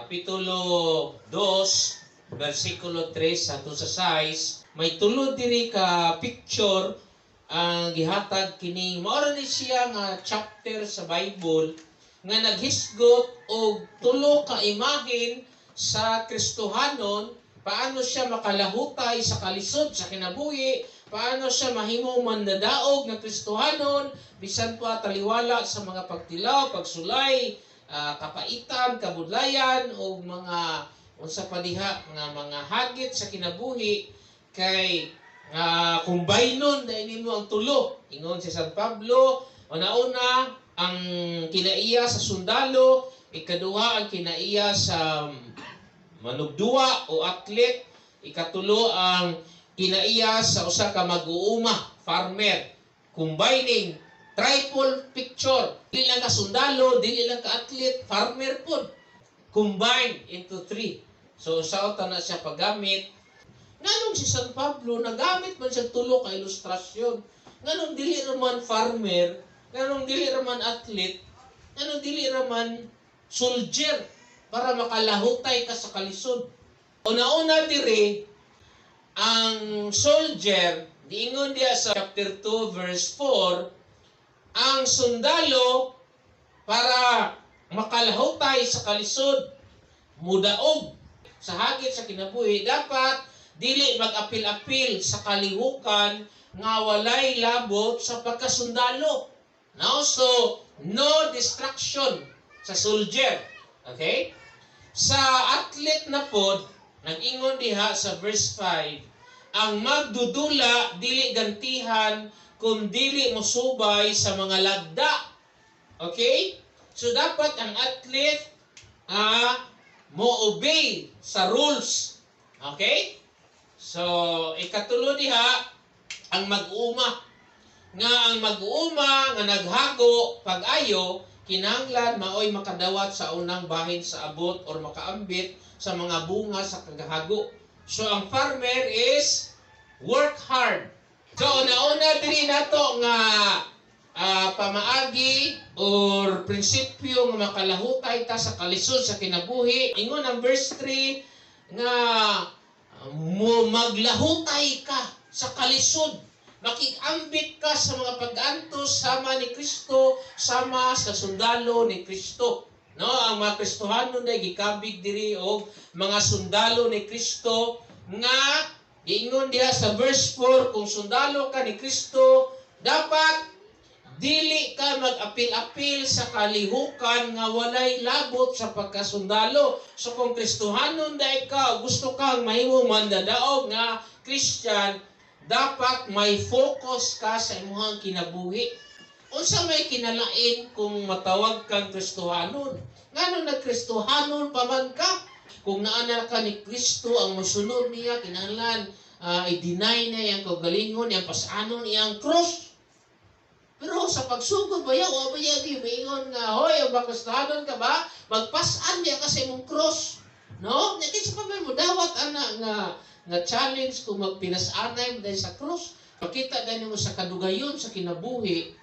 Kapitulo 2, versikulo 3 hangtod sa 6, may tulo diri ka picture ang gihatag kining mao ra ni siya nga chapter sa Bible nga naghisgot og tulo ka imahen sa Kristohanon, paano siya makalahutay sa kalisod sa kinabuhi, paano siya mahimo mandadaog nga Kristohanon bisan pa taliwala sa mga pagtilaw, pagsulay, kapaitan, kabudlayan o mga unsa pa diha nga mga hagit sa kinabuhi, kay kumbaynon na nimo ang tulo. Ingon si San Pablo, una-una ang kinaiya sa sundalo, ikaduha ang kinaiya sa manugduwa o athlete, ikatulo ang kinaiya sa usa ka mag-uuma, farmer. Combining triple picture. Dili lang ka sundalo, dili lang ka athlete, farmer pud. Combined into three. So sa na siya paggamit. Nganong si San Pablo nagamit man siya tulo ka ilustrasyon? Nganong dili raman farmer, nganong dili raman athlete, nganong dili raman soldier para makalahutay ka sa kalisod? Una-una diri, ang soldier, diingon diya sa chapter 2 verse 4, ang sundalo, para makalahutay sa kalisod, mudaog sa hagit sa kinabuhi, dapat dili mag-apil-apil sa kalihukan nga walay labot sa pagkasundalo. No? So, no distraction sa soldier. Okay? Sa athlete na pod, nag-ingon diha sa verse 5, ang magdudula dili gantihan kung dili mosubay sa mga lagda. Okay? So dapat ang athlete mo obey sa rules. Okay? So ikatulo diha, ang mag-uuma. Nga ang mag-uuma nga naghago pag-ayo, kinahanglan maoy makadawat sa unang bahin sa abot or makaambit sa mga bunga sa kagahago. So ang farmer is work hard. So una-una diri nato nga pamaagi or prinsipyo nga makalahutay ta sa kalisod sa kinabuhi. Ingon ang verse 3 nga mo maglahutay ka sa kalisod. Makigambit ka sa mga pag-antos sama ni Kristo, sama sa sundalo ni Kristo. No, ang mga Kristohanon day gikabig diri og mga sundalo ni Kristo nga giingon diha sa verse 4, kung sundalo ka ni Kristo, dapat dili ka mag-apil-apil sa kalihukan nga walay labot sa pagkasundalo. So kung Kristohanon da ikaw, gusto kang mahimo mandadaog nga Christian, dapat may focus ka sa imong kinabuhi. Unsa may kinalain kung matawag kang Kristohanon? Ngano nagkristohanon pa man ka? Kung naa ka ni Kristo, ang mosunod niya, kinahanglan i-deny na iyang kaugalingon, iyang pasanon iyang cross. Pero sa pagsugod ba yaw, o ba yaw, miingon nga, "Hoy, ang ba Kristohanon ka ba? Magpasan niya ka sa imong cross." No? Nya kinsa pa may mo dawat ana nga challenge kung magpinasanay mo dahil sa cross? Pakita gani mo sa kadugayon sa kinabuhi,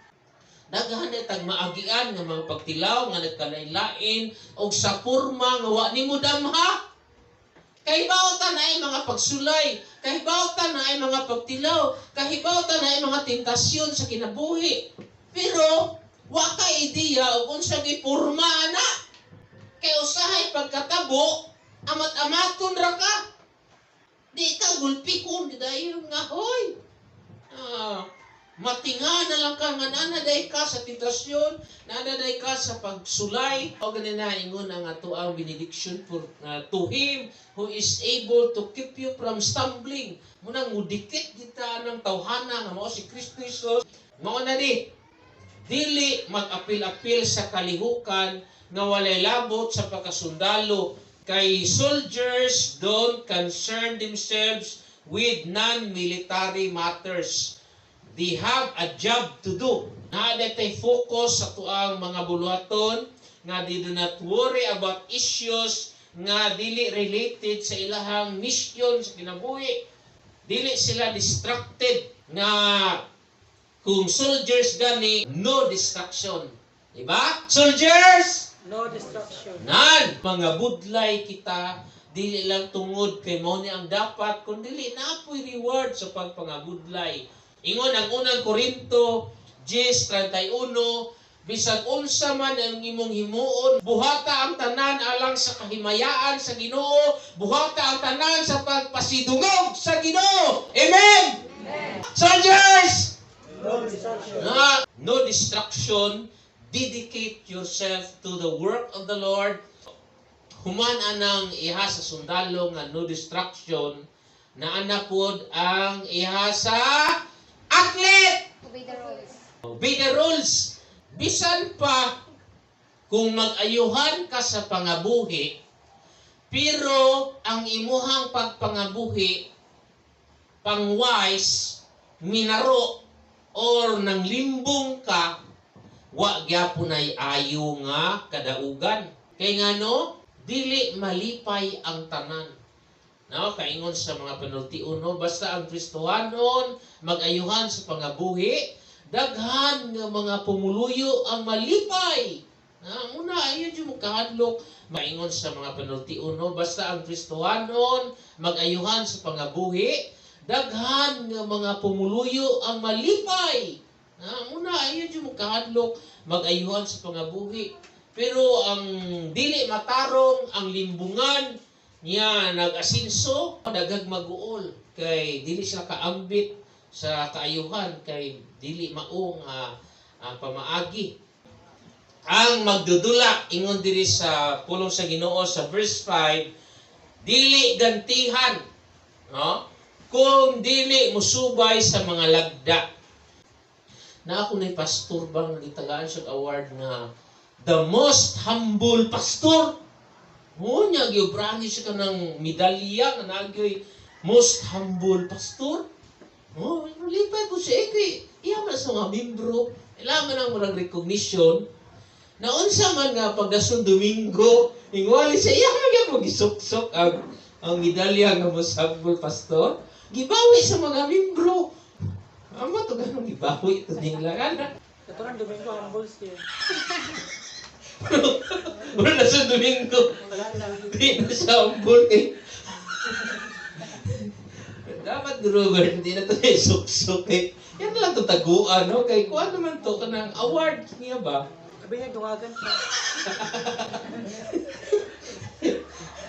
daghan na tag maagian nga mga pagtilaw nga nagkalain-lain og sa porma nga wa nimo damha. Kahibaw ta na ay mga pagsulay, kahibaw ta na ay mga pagtilaw, kahibaw ta na ay mga tentasyon sa kinabuhi. Pero wa ka ideya og unsa gipurma ana. Kay usahay pagkatabo, amat-amaton ra ka. Di ka gulpikon dayon nga, hoy. Matinga na lang ka nga nanaday ka sa tentasyon, nanaday ka sa pagsulay. O ganin na ingon ang ato ang benediction for to him who is able to keep you from stumbling. Munang mudikit kita ng tawhana nga mao si Kristo Jesus. Mao na di dili mag-apil-apil sa kalihukan nga walay labot sa pagkasundalo, kay soldiers don't concern themselves with non-military matters. They have a job to do. Naa tay focus sa tuang mga buluhaton nga they do not worry about issues nga dili related sa ilahang mission sa kinabuhi. Dili sila distracted nga kung soldiers gani, no distraction. Diba? Soldiers! No destruction. Nan, mga budlay kita dili lang tungod kay mao ni ang dapat, kun dili naa poy reward sa pagpangabudlay. Ingon ang Unang Korinto 10:31, "Bisag unsa man ang imong himuon, buhata ang tanan alang sa kahimayaan sa Ginoo, buhata ang tanan sa pagpasidungog sa Ginoo." Amen. Soldiers! No destruction. Na, no destruction, dedicate yourself to the work of the Lord. Human anang iha sa sundalo nga no destruction, na ana pod ang iha sa athlete. Obey the rules. Obey the rules. Bisan pa kung mag-ayuhan ka sa pangabuhi, pero ang imuhang pagpangabuhi pang-wise, minaro, or nang limbong ka, wa gyapon ay ayo nga kadaugan. Kay ngano, dili malipay ang tanan. No, kaingon sa mga panultion, no, basta ang Kristohanon mag-ayuhan sa pangabuhi, daghan nga mga pumuluyo ang malipay. Na muna ayo jud mo kahadlok maingon sa mga panultion, no, basta ang Kristohanon mag-ayuhan sa pangabuhi, daghan nga mga pumuluyo ang malipay. Na muna ayo jud mo kahadlok mag-ayuhan sa pangabuhi. Pero ang dili matarong, ang limbungan niya nag-asinso, daghag mag-uol kay dili siya kaambit sa kaayuhan kay dili mao nga pamaagi. Ang magdudula, ingon diri sa pulong sa Ginoo sa verse 5, dili gantihan, no, kung dili musubay sa mga lagda. Na ako ni pastor bang gitagaan siya award nga the most humble pastor. Mo niya giubrahan siya kanang medalya nga nagyoy most humble pastor. Oh, lipay po siya eh, kay iya man sa mga membro, ila man ang murag recognition. Na unsa man nga pagdason Domingo, ingwali siya, iya man gyud gisuksok ang medalya nga most humble pastor. Gibawi sa mga membro. Amo to ganong gibawi to nila kana. Katurang Domingo, humble siya. Pero nasa Domingo, Wala na. di na siya humble eh. Dapat, Robert, hindi na to suksok eh. Yan lang to taguan, no? Kay kuha naman to kanang award niya ba? Sabi niya, dungagan siya.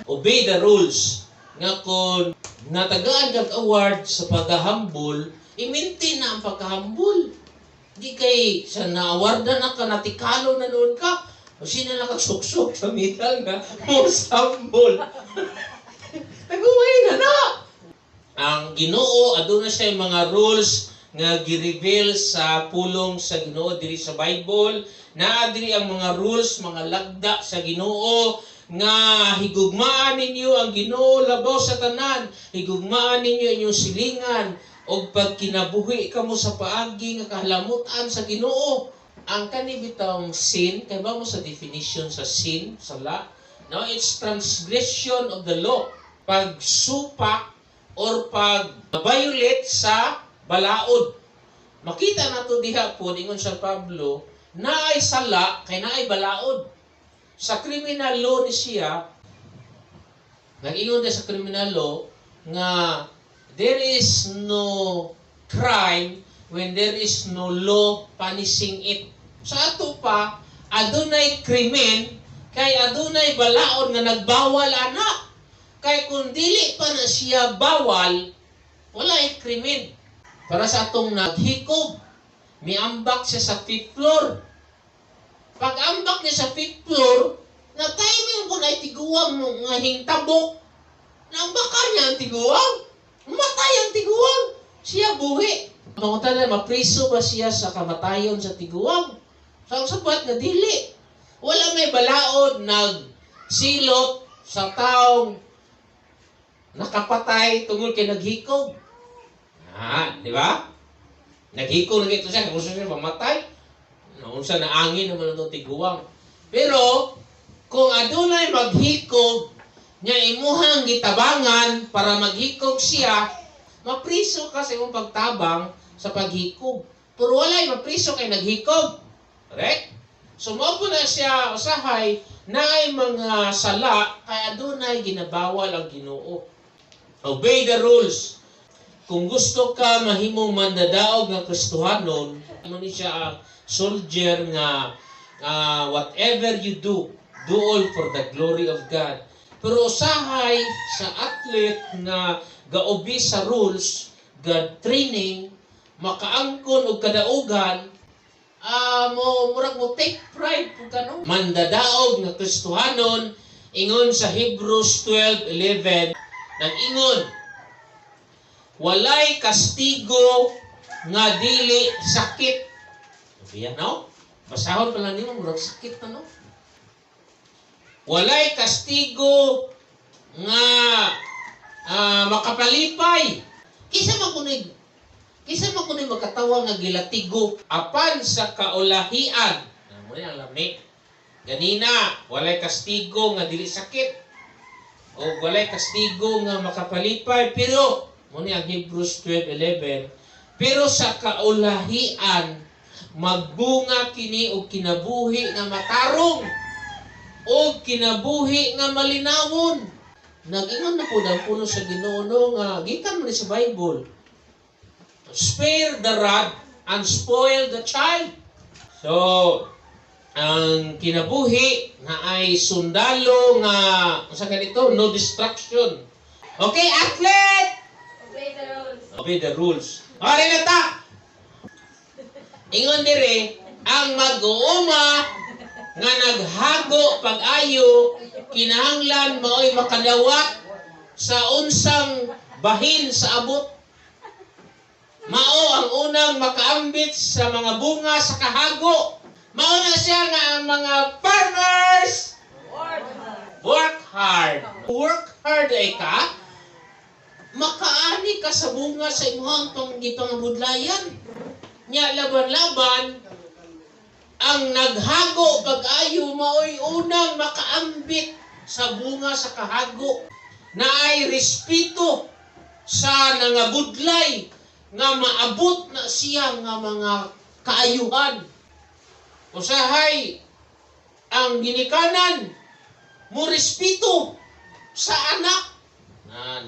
Obey the rules. Nga kung natagaan kag award sa pagkahambol, i-maintain na ang pagkahambol. Di kay sa na-awardan na ka, natikalo na noon ka, o sino na kagsuksok sa medal nga most humble. Nag-uwi na na! Ang Ginoo, aduna siya yung mga rules nga gi-reveal sa pulong sa Ginoo diri sa Bible. Naa diri ang mga rules, mga lagda sa Ginoo nga higugmaan ninyo ang Ginoo labaw sa tanan, higugmaan ninyo inyong silingan og pagkinabuhi kamo sa paagi nga kahalamutan sa Ginoo. Ang kani bitawng sin, kay ba mo sa definition sa sin, sala? No, it's transgression of the law. Pagsupak or pag violate sa balaod. Makita nato diha po, ingon sa Pablo, naay sala kay naay balaod. Sa criminal law ni siya, nag-ingon din sa criminal law nga there is no crime when there is no law punishing it. Sa ato pa, adunay krimen kay adunay balaod nga nagbawal ana. Kay kung dili pa na siya bawal, wala ay krimen. Para sa atong naghikob, miambak siya sa fifth floor. Pag ambak niya sa fifth floor, na timing po na tiguang nga hingtabok, naambakan niya ang tiguang. Matay ang tiguang. Siya buhi. Pangutan na, mapriso ba siya sa kamatayon sa tiguang? Sa ang sabat nga dili. Wala may balaod nagsilot sa taong nakapatay tungod kay naghikob. Ah, di ba? Naghikob na ito siya, kung siya mamatay. Naunsa na angin naman itong tiguang. Pero, kung adunay maghikob, nya imuhang gitabangan para maghikob siya, mapriso ka sa imong pagtabang sa paghikob. Pero walay mapriso kay naghikob. Correct? So mao po na siya, usahay naay mga sala kay adunay ginabawal ang Ginoo. Obey the rules. Kung gusto ka mahimong mandadaog nga Kristohanon, mo ni siya ang soldier nga whatever you do, do all for the glory of God. Pero usahay sa athlete nga ga-obey sa rules, ga training, makaangkon og kadaugan, mo murag mo take pride pud ka, no? Mandadaog nga Kristohanon, ingon sa Hebrews 12:11, nag-ingon, "Walay kastigo nga dili sakit." Biya, no? Basahon pa lang nimo, murag sakit na, no? Walay kastigo nga makapalipay. Kinsa man kuno'y makatawa nga gilatigo apan sa kaulahian? Mo ni ang lami. Ganina, walay kastigo nga dili sakit. O walay kastigo nga makapalipay, pero mo ni ang Hebrews 12:11, pero sa kaulahian magbunga kini og kinabuhi nga matarong o kinabuhi nga malinawon. Nag-ingon na po ang puno sa Ginoo, no, nga gikan man ni sa Bible. "Spare the rod and spoil the child." So, ang kinabuhi na ay sundalo nga sa ganito, no distraction. Okay, athlete! Obey the rules. Obey the rules. Okay na ta! Ingon dire, ang mag-uuma nga naghago pag-ayo kinahanglan mao'y makadawat sa unsang bahin sa abot. Mao ang unang makaambit sa mga bunga sa kahago. Mao na siya nga ang mga farmers Work hard. Work hard. Work hard ay ka, makaani ka sa bunga sa imong panggipangabudlayan. Nya laban-laban, ang naghago pag-ayo mao'y unang makaambit sa bunga sa kahago. Na ay respeto sa nangabudlay nga maabot na siya nga mga kaayuhan. Usahay, ang ginikanan mo respeto sa anak nan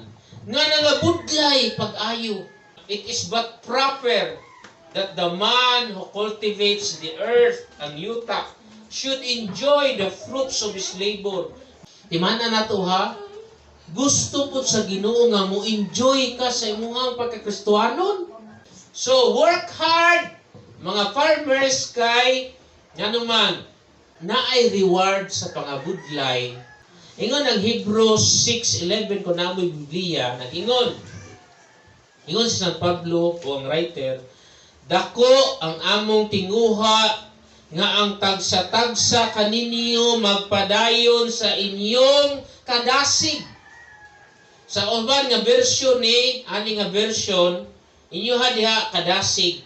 nga nangabudlay pag-ayo. It is but proper that the man who cultivates the earth, ang yuta, should enjoy the fruits of his labor. Timana na to, ha. Gusto po sa Ginoo nga mo enjoy ka sa imong pagkakristohanon. So work hard, mga farmers, kay nganuman naay reward sa pangabudlay. Ingon ang Hebrews 6:11, kung namoy Biblia, nag-ingon. Ingon si San Pablo o ang writer, "Dako ang among tinguha nga ang tagsa-tagsa kaninyo magpadayon sa inyong kadasig." Sa uban nga version ni ani nga version, inyo ha diha kadasig.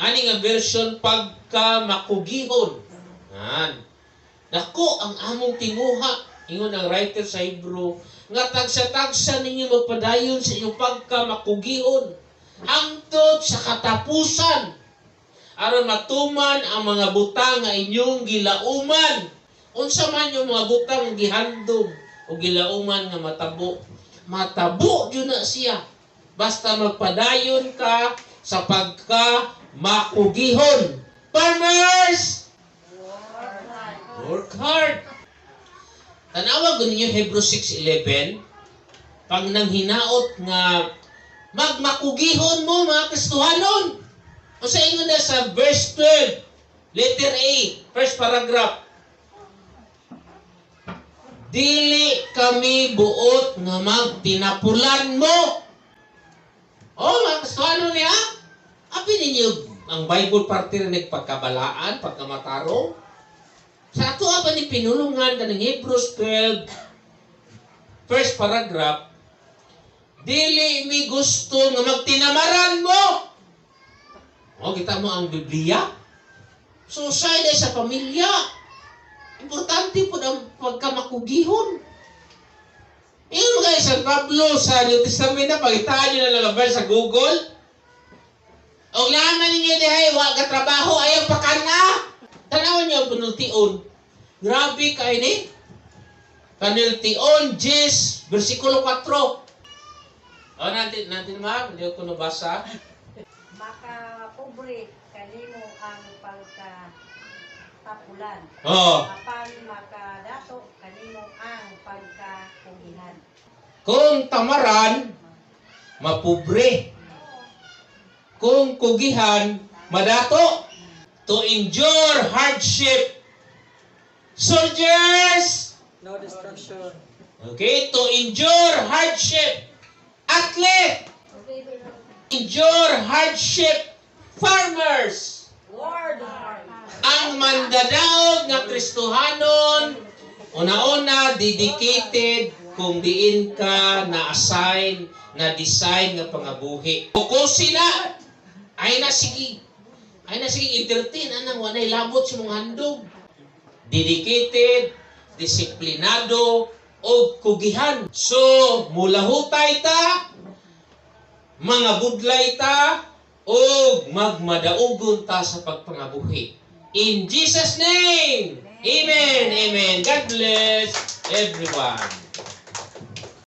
Ani nga version, pagka makugihon. Nan. "Dako ang among tinguha," ingon ang writer sa Hebrew, "nga tagsa-tagsa ninyo magpadayon sa inyong pagka makugihon hangtod sa katapusan aron matuman ang mga butang nga inyong gilauman." Unsa man yung mga butang nga gihandom o gilauman nga matabo, matabo jud na siya. Basta magpadayon ka sa pagka makugihon. Farmers, work hard. Tanawa gud ninyo Hebrews 6:11, pag nang hinaot nga magmakugihon mo, mga Kristohanon. Unsa ingon na sa verse 12, letter A, first paragraph? "Dili kami buot nga magtinapulan mo." Oh, mga Kristohanon niya. Abi ninyo ang Bible party rin nagpagkabalaan, pagkamatarong. Sa ato pa ni pinulungan kaning Hebrews 12, first paragraph, "Dili mi gusto nga magtinamaran mo." O, kita mo ang Biblia? So, usay sa pamilya. Importante po ang pagkamakugihon. Ingon mo kay San Pablo sa New Testament na, pagitaan nyo na lang ang verse sa Google. O laman ninyo dihay, wa ka trabaho, ayaw pa ka na. Tanawan niyo po. Panultion. Grabe kay ni. Panultion 10 versikulo 4. Oh, nanti nanti, ma'am, hindi ko nabasa. Makapobre kanimo ang pagkatapulan. Oh, Apan makadato kanimo ang pagkakugihan. Kung tamaran, mapobre. Kung kugihan, madato. To endure hardship. Soldiers! No destruction. Okay, to endure hardship. Athlete! Obey the rules. Endure hardship. Farmers! Word hard. Ang mandadaog nga Kristohanon, una-una, dedicated kung diin ka na-assign, na-design nga pangabuhi. Kukusi na, ay na sige, ay na sige, entertain, anang wanay labot sa mong handog. Dedicated, disiplinado, o kugihan. So, mulahutay ta, mga budlay ta, o magmadaugon ta sa pagpangabuhi. In Jesus' name, amen, amen. God bless everyone.